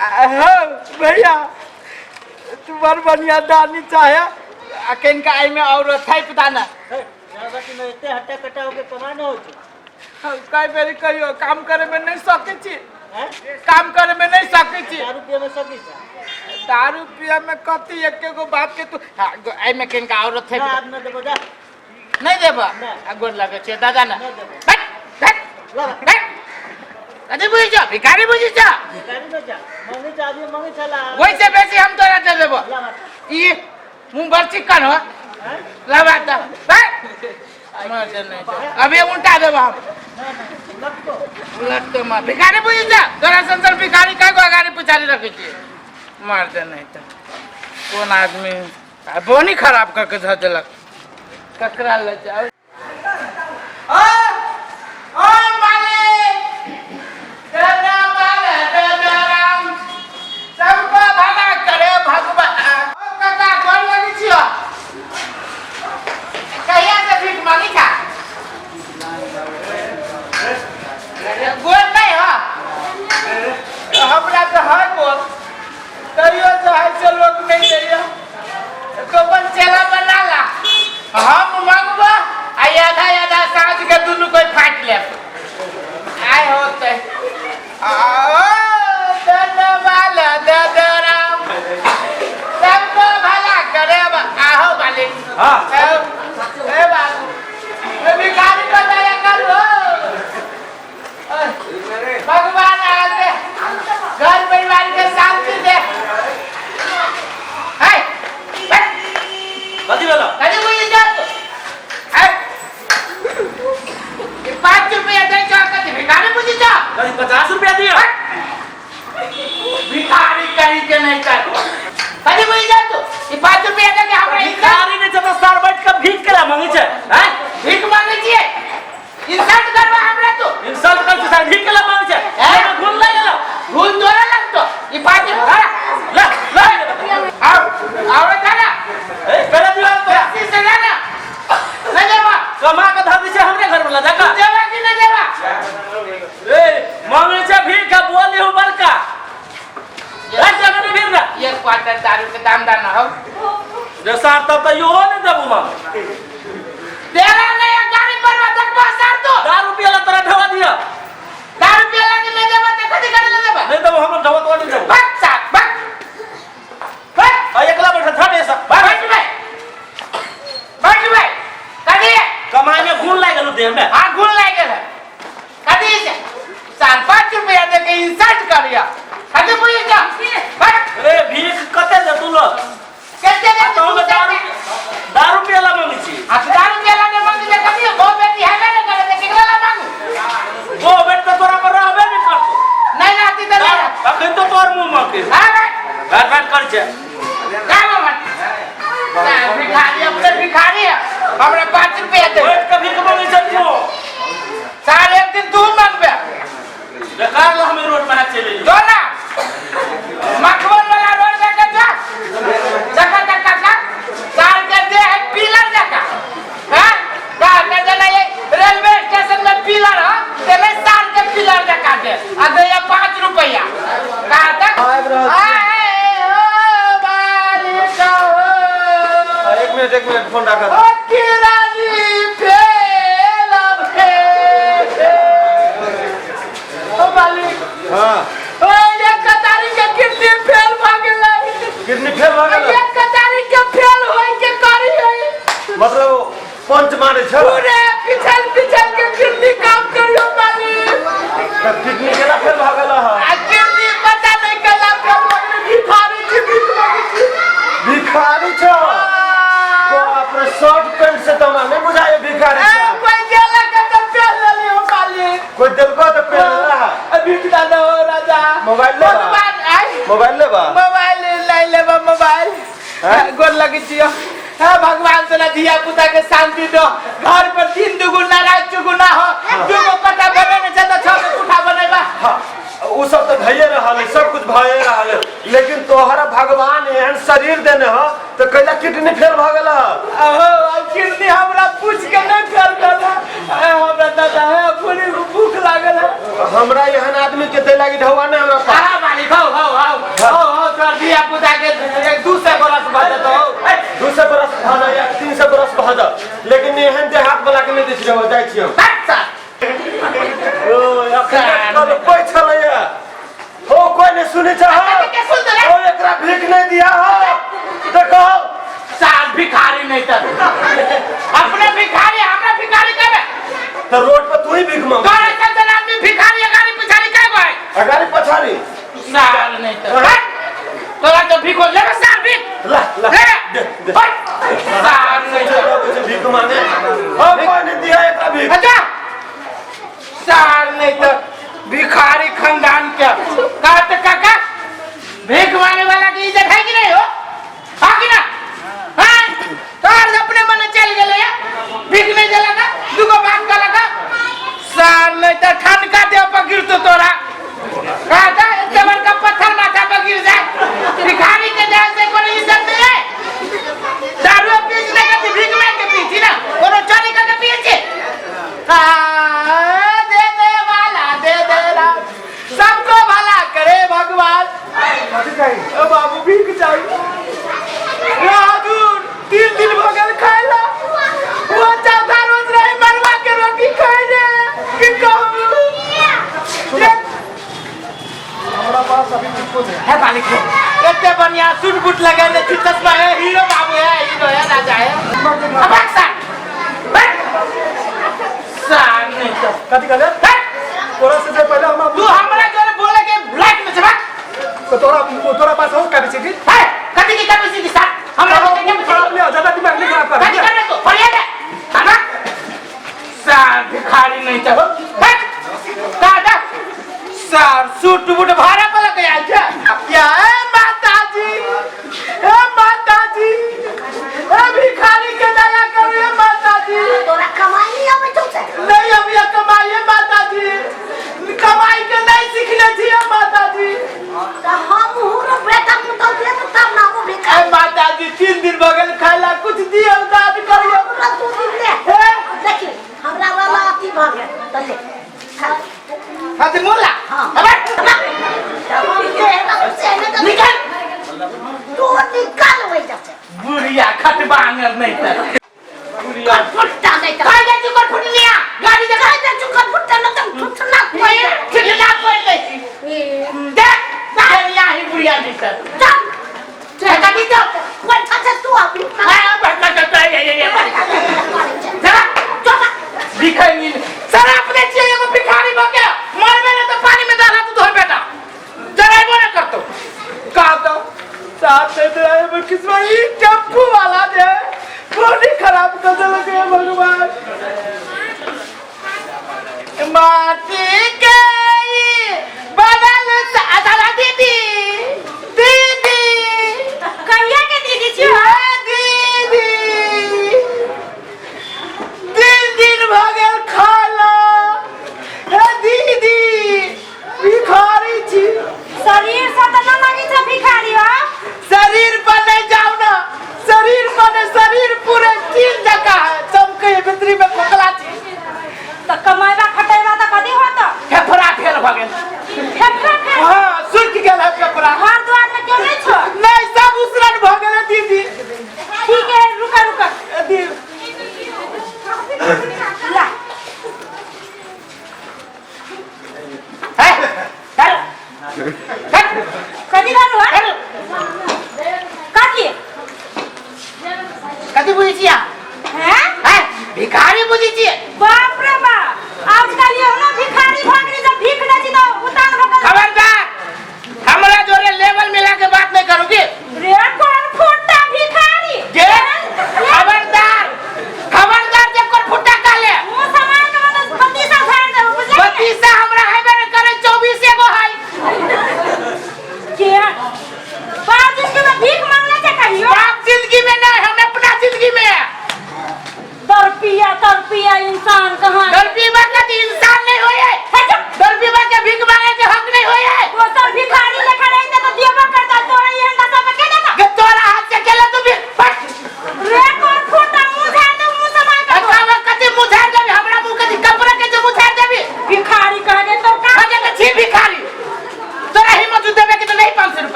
हो भैया, तू बड़ बढ़िया दानी चाहे आ कनिका एहिमे और थापि दाना। एते हट्टा कट्टा होके कमा न होइ छै। कई बेर कहियो काम करे में नहीं सकै छी, काम करे में नहीं सकै छी। दारू पिए में सकै छै? दारू पिए में कथी एके गो बात के तू एहिमे कनिका और थापि। ना, आब न देबो, जा। नहीं देबो? ना। आ गोर लगै छै दादा ना। नहीं देबो। हट, हट, ला। हट। कथी बुझै छ? भिखारी बुझै छ? भिखारी न जा, मंगै छ, आदमी मंगै छला। ओहिसे बेसी हम तोरा दे देबो। ला बात। ई मुंह बड़ चिकन हो। हैं? ला बात दा। हट। मर नहीं तो। अभी उल्टा देबो हम। ना ना, लटको। उलटतो मार। भिखारी बुझै छ? तोरा संसार भिखारी काय गो अगाडि पछाडि रखै छियै। मार दे नहीं तो। कोन आदमी आ बोनी खराब कऽ के धऽ देलक। ककरा लऽ जाउ? ओ ओ मालिक, दादा माल दादा राम, सबको भला करे भगवान। ओ काका, गोर लगै छियो। कहिया से भीख मांगी छा? गोर नहीं हो हमरा तऽ है गोर, तैयो जो है से लोग नहीं दैया। तो अपन चेला बना ला, हम मंगबो आ आधा आधा साँझ के दुनू कोई फाटि लेब। आय होते आ धन्यवाद दादा राम, सबको भला करे। आहो मालिक। हाँ। ए ए बाबू, ए भिखारी को दया करो। भगवान आके घर परिवार के शांति दे। है बैठ। कथी भेलो? कथी बुझि जा तू? है ई 5 रुपया दै छौ, कथी भिखारी बुझि जा? कथी 50 रुपया दियो? भिखारी कहीं के नहीं कर। कथी बुझि जा तू? ई 5 रुपया दे के हमरा इज्जत। भिखारी नहीं छै तऽ सार बैठ के भीख केला मांगै छै, हैं? भीख मांगै छियै? इंसल्ट करबा हमरा तू? इंसल्ट कर छै सार, भीख केला मांगै छै? हैं? एहिमे घून लागि गेलौ। घून तोरा लगतो। ई 5 रुपया ले ले। आओ आओ ना। ए केला दियो तोरा? टैक्सी से जाना नहीं देवा। कमा के धर दै छै हमरे घर वाला देखा। देवा कि नहीं देवा? ए मांगै छै भीख आ बोली हूँ बड़का। ए जगह नहीं भीख ना। एक क्वार्टर दारू के दाम दाना हो। जे सार तब तऽ इहो नहीं देबू हम। तेरा नहीं गाड़ी पर देखबा सार तू। दारू पियला तोरा ढवा दिया। दारू पियला के नहीं देवा ते कथी करे ले देवा? नहीं देबू हम, ढवा तो नहीं देबू। भाग सार, भाग भाग। आ एकला बैठल छठ ऐसा। भाग भाग भाग भाग। कथी? कमाई में गुण लागि गेलौ देह में। हाँ, गुण लागि गेल है। कथी छै सार? 5 रुपया दे के इंसल्ट करिया, कथी बुझि जा? भाग। रे भीख कते देतू लोग? कते दे? तू दारू दारू पियला मांगै छी। आ तू दारू पियला ने मांगी ले कथी? बहु बेटी हेबे ने करे ते केकरा ला मांगू? गो बेट तऽ तोरा पर रहबे नहि करतौ। नहीं रहती तऽ नहीं रहती। अखन तो तोर मुंह मके। हाँ भाई। बैठ बैठ कर छै। का बाबा? भिखारी अपने भिखारी है, हमरा 5 रुपया दे। बैठ के भीख मांगै छै तू। साल एक दिन तू मांगबे। बेकार ला हम रोड में चलि एलियै। जो ना मखमल वाला रोड में के जो जका जका का साल के दे है पिलर जका। हां का के जना ये रेलवे स्टेशन में पिलर है तेने साल के पिलर जका दे आ दे ये 5 रुपया का तक आबि रहल छी। आए ओ मालिक हो। एक मिनट, एक मिनट, फोन राखत। ओ किरानी फेल भे। ओ मालिक। हाँ। ओ एक कतारी के किडनी फेल भ गेलै। किडनी फेल भ गेलै? एक कतारी के फेल होय के करी है। मतलब पंच मारे छै? पूरे पिछल पिछल के किडनी काम करियो मालिक। तऽ किडनी केना फेल भ गेल है? आ किडनी पता नहीं केना फेल भ गेलै। भिखारी छी, भीख मांगै छी। भिखारी छौ? बाप रे, शर्ट पैंट से तऽ हमरा नहि बुझाइए भिखारी ए, छै। कोई देलक तऽ पेल लेली हो मालिक। कोई देलको तऽ पेल लेला? अभी दादा हो राजा। मोबाइल लेबा? भगवान आय। मोबाइल लेबा? मोबाइल नहीं लेबा मोबाइल। हैं? गोर लगे छियो। हे भगवान, तोरा धिया पुता के शांति दो। घर पर दिन दुगुना रात चुगुना हो। दूगो कटा बने ने छै तऽ 6 गो कुठा बनेबा। हाँ, उ सब तऽ भइए रहल है, सब कुछ भइए रहल है, लेकिन तोहरा भगवान एहन शरीर देने हो तऽ कैला किडनी फेल भऽ गेल है? अहो, अब किडनी हमरा पूछ के नहीं फेल भेल है। ए, हमरा दादा है पूरी भूख लागल है। हमरा एहन आदमी के दै लागी ढौआ नहीं हमरा पास। हाँ मालिक, हो हो हो। धिया पुता के 200 बरस भऽ जेतौ। 200 बरस भऽ जा या 300 बरस भऽ जा, लेकिन एहन देहात वाला के नहि दै छियै, जाइ छियै हम। हट सार। ओ अखन कल कोइ छलैया हो, कोइ नहि सुनै छै हो। के सुन दे ओ एकरा भीख नहि दिया हो, देखो। सार भिखारी नहीं तर अपने भिखारी हमरा भिखारी कहबे। तऽ रोड पर तू ही भीख मांग। तोरा ऐसन आदमी भिखारी अगाड़ी पिछाड़ी कहबे। अगाड़ी पछाड़ी। सार नहीं तर हट। तोरा तो भीख लेबे सार भीख। ला ला ले। दे दे। हट। सार नहीं तर भीख मांगे हो, कोइ नहि दिया एकरा भीख। अच्छा सार नहीं तो भिखारी खानदान के कहते काका भीख मांगे वाला की इज्जत है कि नहीं हो? हाँ कि ना? हाँ तार अपने मन चल गेले या भीख नहीं देला का दुगो बात का लगा सार नहीं तो ठनका दे पर गिरतो तोरा। कहता इतने बड़का पत्थर माथा पर गिर जाए। भिखारी के जान से कोई इज्जत नहीं है। दारू पीछ नहीं करती, भीख मांग के पीछी ना कोनो चोरी करके पीछे। दे दे वाला दे दे राम, सबको भला करे भगवान। ओ बाबू भीख चाहिए। राजूर 3 दिन हो गए खाइला, वो चौथा रोज रहे मरवा के रोटी खाए रे। की कहूं हमरा पास अभी बिल्कुल नहीं है मालिक। इतने बढ़िया सूट बूट लगे चश्मा है, हीरो बाबू है, हीरो है, राजा है। अब भाग सार। भाग। सार नहीं तो। कथी कहले? हट। तोरा से जे पहले हम तू हमरा जोरे बोले के ब्लैक में छबा। तो तोरा तोरा पास हो कैपेसिटी? है कथी की कैपेसिटी सार? हमरा तोरा के मुंह खराब ले, ज्यादा दिमाग नहीं खराब कर। कथी करबे तू? फरिया दे। हट। सार भिखारी नहीं तो। हट। दादा सार सूट बूट भाड़ा पर लगे आयल छै। या ए माताजी, ए माताजी, ए भिखारी के दया करू ए माताजी। तोरा कमाई नहीं आबै छौ से? नहीं अभी कमाई है माताजी, कमाई के नहीं सीखने छी माताजी। तऽ हम हुरो बेटा पुतहु देब तब ना वो भिखारी। ए माताजी 3 दिन भऽ गेल खाइला, कुछ दियौ दान करियौ। हमरा 2 दिन ले। हे? देखी हमरा वाला अथी भऽ गेल तऽ ले खा। हाथ मुला। हाँ। अबे। निकल तू, निकल ओहि जसे। बुढ़िया खटबांगर नहीं तर बुढ़िया फुट्टा नहीं तर। खाइ जाइ छी फुटनिया गाड़ी जगह। खाइ जाइ छी फुट्टा नहीं तर, फुटना पड़ि। फुटना पड़ि जाइ छी। देख दुनिया ही बुढ़िया नहीं तर। चल। चल कथी चल। बैठा छै तू अभी। हाँ, बैठा छै, ये, ये, ये, चल, चल। भिखारी नहीं। सारा अपने छियै एगो भिखारी भऽ के मरबे ने तऽ पानी में डाला तू तोहर बेटा जराइबो ने करतौ। का तो साथ दे दे आए किस्मा ई टेम्पू वाला दे बॉडी खराब कर देलक हे भगवान। माटी के ई बनल दादा दीदी दीदी कहिया के दीदी छियो? हे दीदी 3 दिन भऽ गेल खाला। हे दीदी भिखारी छी। शरीर से तऽ न लगै छै भिखारी हो। शरीर पर नहीं जाओ ना, शरीर पर नहीं, शरीर पूरे चीन जका है, चमके भीतरी में खोखला छी। तऽ कमेबा खटेबा तऽ कथी होत? फेफड़ा फेल भऽ गेल। फेफड़ा फेल? हाँ सुख गेल है फेफड़ा। घर द्वार में क्यों नहीं छो? नहीं सब उसरन भऽ गेल है दीदी। ठीक है रुका रुका। दीदी। ला। है, कर। कर। कथी धरू है? कर। कथी? कथी बुझै छियै? हैं? हैं? भिखारी बुझै छियै? बाप रे बाप, आजकल ये ना भिखारी भऽ गेलै, जब भीख दै छी तऽ उतान भऽ गेल। खबरदार, हमरा जोरे लेवल मिला के बात नहीं करोगे। रे कोन फुट्टा भिखारी? जे खबरदार, खबरदार जे कोन फुट्टा कहले। मुँह समार के मतलब बत्तीसा झाड़ देबो, बुझलियै? बत्तीसा हमरा हेबे ने करे, 24 एगो है। के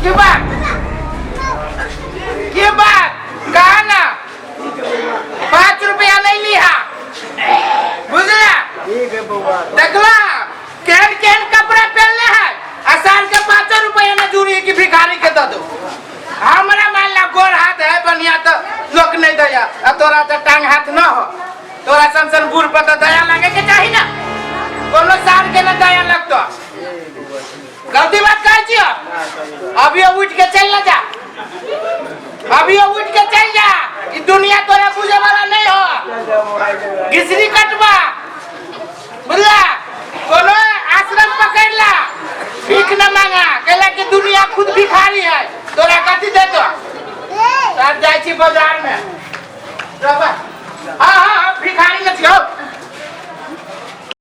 की बात की बात कहा ना 5 रुपया नहीं लिहा बुझला ठीक है बउआ देखला केहन केहन कपड़ा पहनले है आ साल के 5 रुपया न जुड़ी कि भिखारी के दे दो। हमरा मान ला गोर हाथ है बढ़िया तो लोक नहीं दया आ तोरा तो टांग हाथ न हो तोरा सन सन बूढ़ पर तो दया लगे के चाही ना कोनो साल के न दया लगतो। गलती बात कहै छियो अभी उठ के चल ना जा अभी उठ के चल